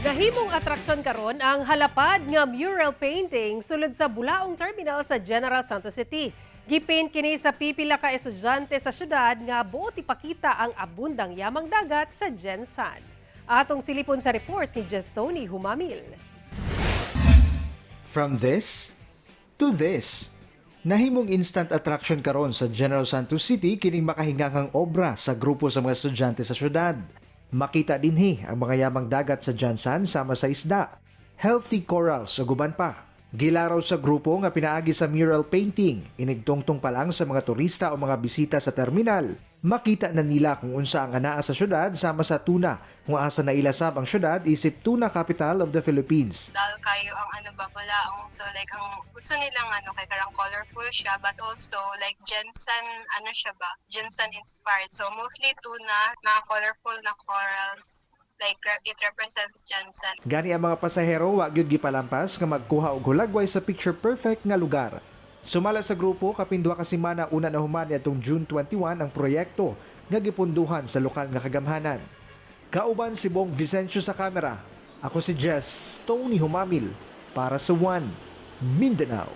Nahimong atraksyon karon ang halapad nga mural painting sulod sa Bulaong Terminal sa General Santos City. Gipaint kini sa pipila ka estudyante sa syudad nga buot ipakita ang abundang yamang dagat sa GenSan. Atong silipon sa report ni Jestoni Humamil. From this to this. Nahimong instant attraction karon sa General Santos City kining makahinganghang obra sa grupo sa mga estudyante sa syudad. Makita dinhi ang mga yamang dagat sa GenSan sama sa isda, healthy corals ug uban pa. Gilaraw sa grupo nga pinaagi sa mural painting, inigtungtong pa lang sa mga turista o mga bisita sa terminal. Makita na nila kung unsa ang anaa sa syudad sama sa tuna, kung asa nailasab ang syudad isip tuna capital of the Philippines. Dahil kayo ang ano ba balaong, so like ang gusto nilang ano kay karang colorful siya, but also like GenSan ano siya ba, GenSan inspired. So mostly tuna, mga colorful na corals, like it represents GenSan. Gani ang mga pasahero wa gyud gipalampas nga magkuha og hulagway sa picture perfect nga lugar. Sumala sa grupo, kapin 2 ka semana una na human niadtong June 21 ang proyekto nga gipunduhan sa lokal nga kagamhanan. Kauban si Bong Vicencio sa kamera. Ako si Jess Tony Humamil para sa One Mindanao.